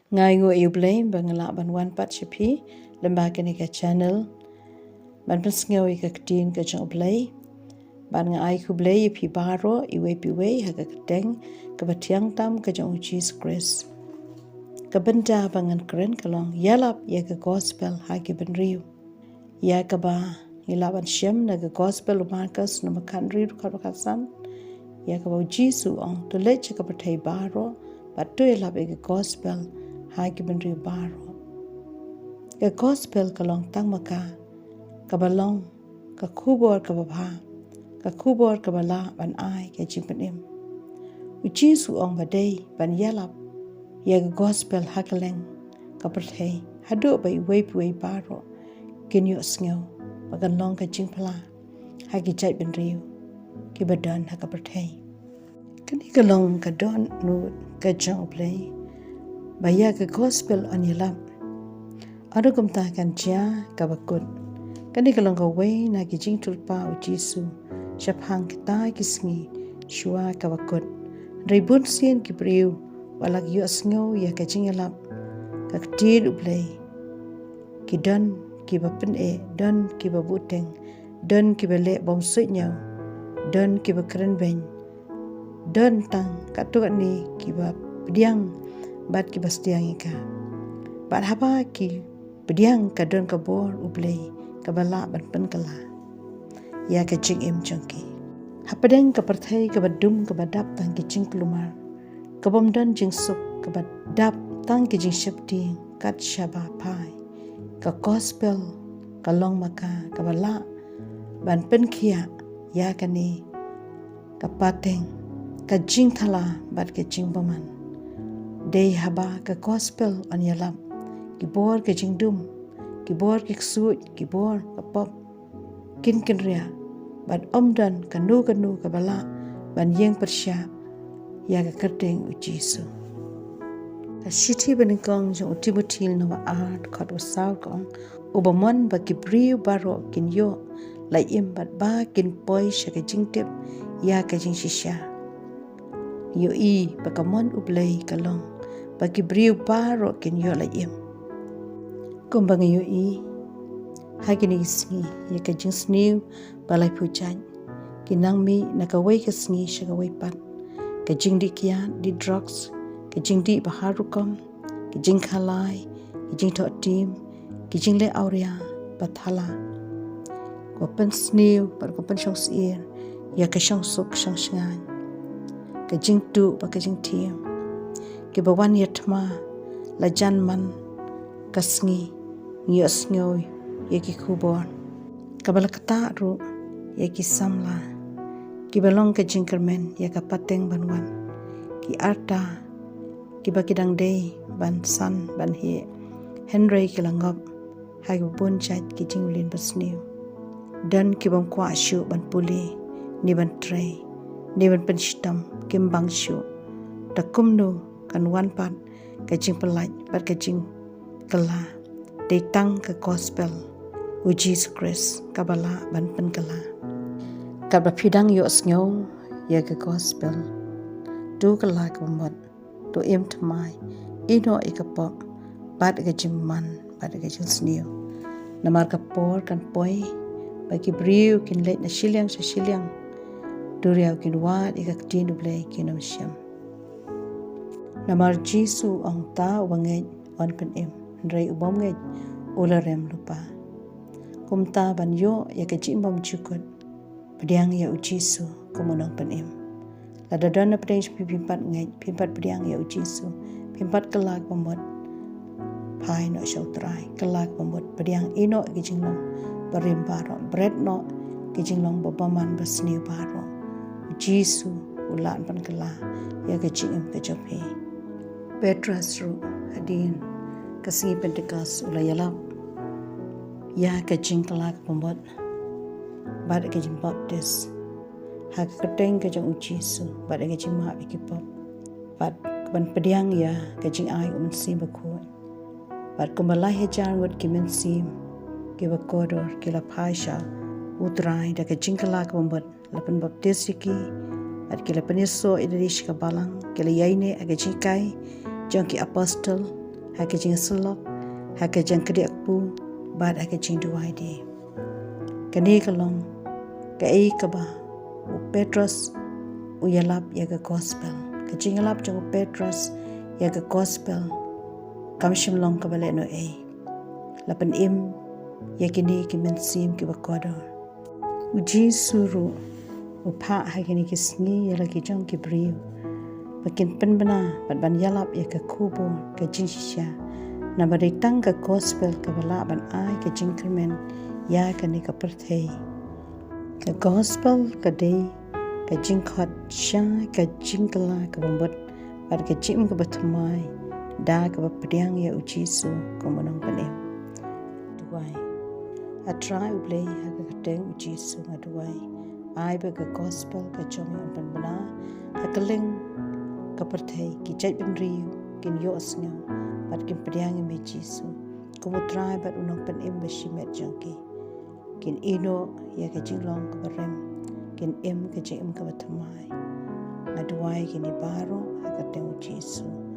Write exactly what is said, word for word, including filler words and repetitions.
Nga ainguh ïa U Blei ba nga lah ban wan pat sha phi lyngba kane ka channel ban pynsngew ïa ka ktien ka jong U Blei. Bad nga ai khublei ïa phi baroh iwei pa iwei ha ka kyrteng kaba thiang tam ka jong U Jisu Khrist. Ka bynta ba ngan kren ka long ïalap ïa ka gospel ha ki bynriew. Ïa kaba ngi lah ban shem na ka gospel u Markos number khathynriew dkhot ba khatsan. Ïa kaba U Jisu u ong, to leit sha ka pyrthei baroh bad to ïalap ïa ka gospel ha ki bynriew baroh. Ka gospel ka long tang ma ka kaba long ka khubor kaba bha, ka khubor kaba lah ban ai ka jingpynim. U Jisu u ong ba dei ban ïalap ïa ka gospel ha kylleng ka pyrthei haduh ba iwei pa iwei baroh kin ïohsngew ba kan long ka jingphla ha ki jaitbynriew kiba don ha ka pyrthei. Kane ka long ka dohnud ka jong U Blei ba ïa ka gospel yn ïalap. Haduh kumta kan jia kaba kut. Kane ka long kawei na ki jingtulpa U Jisu shaphang kita ki sngi shuwa kaba kut. Hynrei bunsien ki briew wat la ki ïohsngew ïa ka jingïalap ka ktien U Blei, ki don kiba pyneh, don kiba buhteng, don kiba leh bymsuidñiew, don kiba kren beiñ, don tang katto katne kiba pdiang bad kiba stiang ïa ka. Bad haba ki pdiang ka don ka bor U Blei kaba lah ban pynkylla ïa ka jingim jong ki. Hapdeng ka pyrthei kaba dum kaba dap tang ki jingkulmar, kabym don jingsuk, kaba dap tang ki jingsheptieng kat shaba phai, ka gospel ka long ma ka kaba lah ban pynkhiah ïa kane ka pateng ka jingthala bad ka jingbymman. Dei haba ka gospel yn ïalap, ki bor ka jingdum, ki bor ki ksuid, ki bor ka pop kin kynriah bad ym don kano kano kaba lah ban ïeng pyrshah ïa ka kyrteng U Jisu. Ka shithi banyngkong jong U Timothi lynnong ba ar dkhot ba saw ka ong, uba mon ba ki briew baroh kin ïoh la im bad ba kin poi sha ka jingtip ïa ka jingshisha. Ïohi ba ka mon U Blei ka long ba ki briew baroh kin ïoh la im. Kumba nga ïohi ha kine ki sngi, ïa ka jingsniew ba laiphew jait ki nang mih na kawei ka sngi sha kawei pat. Ka jingdih kiad, dih drugs, ka jingdih ba har rukom, ka jingkhalai, ka jingthoh tim, ka jingleh awria ba thala. Ko pynsniew bad ko pynshong syier ïa ka shongsuk shongshngaiñ, ka jingtuh bad ka jingthiam, kiba wan ïa thma la jan man ka sngi ngi ïohsngew ïa ki khubor, kaba la ktah ruh ïa ki samla, kiba long ka jingkyrmen ïa ka pateng ban wan, ki arta kiba ki dang dei ban san ban heh, hynrei ki la ngop ha kiba bun jait ki jingulin basniew. Don kibym kwah shuh ban pule ne ban trei ne ban pynshitom, kim bang shuh. Da kumno kan wan pat ka jingpyllait bad ka jingkylla? Dei tang ka gospel U Jisu Khrist kaba lah ban pynkylla. Katba phi dang ïohsngew ïa ka gospel, to kylla kaba mut, to im thymmai, ïehnoh ïa ka pop bad ka jingman bad ka jingsniew. Namar ka por kan poi ba ki briew kin leit na shiliang sha shiliang, duriaw kin wad ïa ka ktien U Blei, kin ym shem. Namar Jisu u ong, uta uba ngeit un pynim, hynrei u bym ngeit u la rem lypa. Kumta ban ïoh ïa ka jingim bymjukut, pdiang ïa U Jisu kum u nongpynim. Lada don na pdeng jong phi phim pat ngeit, phim pat pdiang ïa U Jisu, phim pat kylla kaba mut, phai noh sha U Trai, kylla kaba mut, pdiang, ïehnoh ïa ki jinglong barim baroh, bret noh ïa ki jinglong ba bymman basniew baroh. U Jisu u lah ban kylla ïa ka jingim ka jong phi. Petros ruh hadien ka sngi Pentekost u la ïalap ïa ka jingkylla kaba mut bad ka jingbaptis ha ka kyrteng ka jong U Jisu bad ka jingmap ïa ki pop, bad ban pdiang ïa ka jingai U Mynsiem Bakhuid. Bad kumba lai hajar ngut ki mynsiem kiba kordor ki la phai sha U Trai da ka jingkylla kaba mut, la pynbaptis ïa ki, bad ki la pynïasoh ïa lade sha ka balang, ki la ïaineh ha ka jinghikai jong ki apostol, ha ka jingsyllok, ha ka jingkdiak pu, bad ha ka jingduwai de. Kane ka long kaei kaba u Petros u ïalap ïa ka gospel. Ka jingïalap jong u Petros ïa ka gospel kam shym long kaba lehnohei. La pynim ïa kine ki mynsiem kiba kordor. U Jisu ruh u phah ha kine ki sngi ïa la ki jong ki briew ba kin pynbna bad ban ïalap ïa ka khubor ka jingshisha. Namar dei tang ka gospel kaba lah ban ai ka jingkyrmen ïa kane ka pyrthei. Ka gospel ka dei ka jingkhot sha ka jingkylla kaba mut bad ka jingim kaba thymmai da kaba pdiang ïa u Jisu kum u nongpynim. Duwai. A Trai U Blei, ha ka kyrteng u Jisu nga duwai. Ai ba ka gospel ka jong me un pynbna ha kylleng ka pyrthei, ki jaitbynriew kin ïohsngew bad kin pdiang ïa me Jisu kum u Trai bad u nongpynim ba shimet jong ki. Kin ïehnoh ïa ka jinglong kaba rim, kin im ka jingim kaba thymmai. Nga duwai kine baroh ha ka kyrteng u Jisu.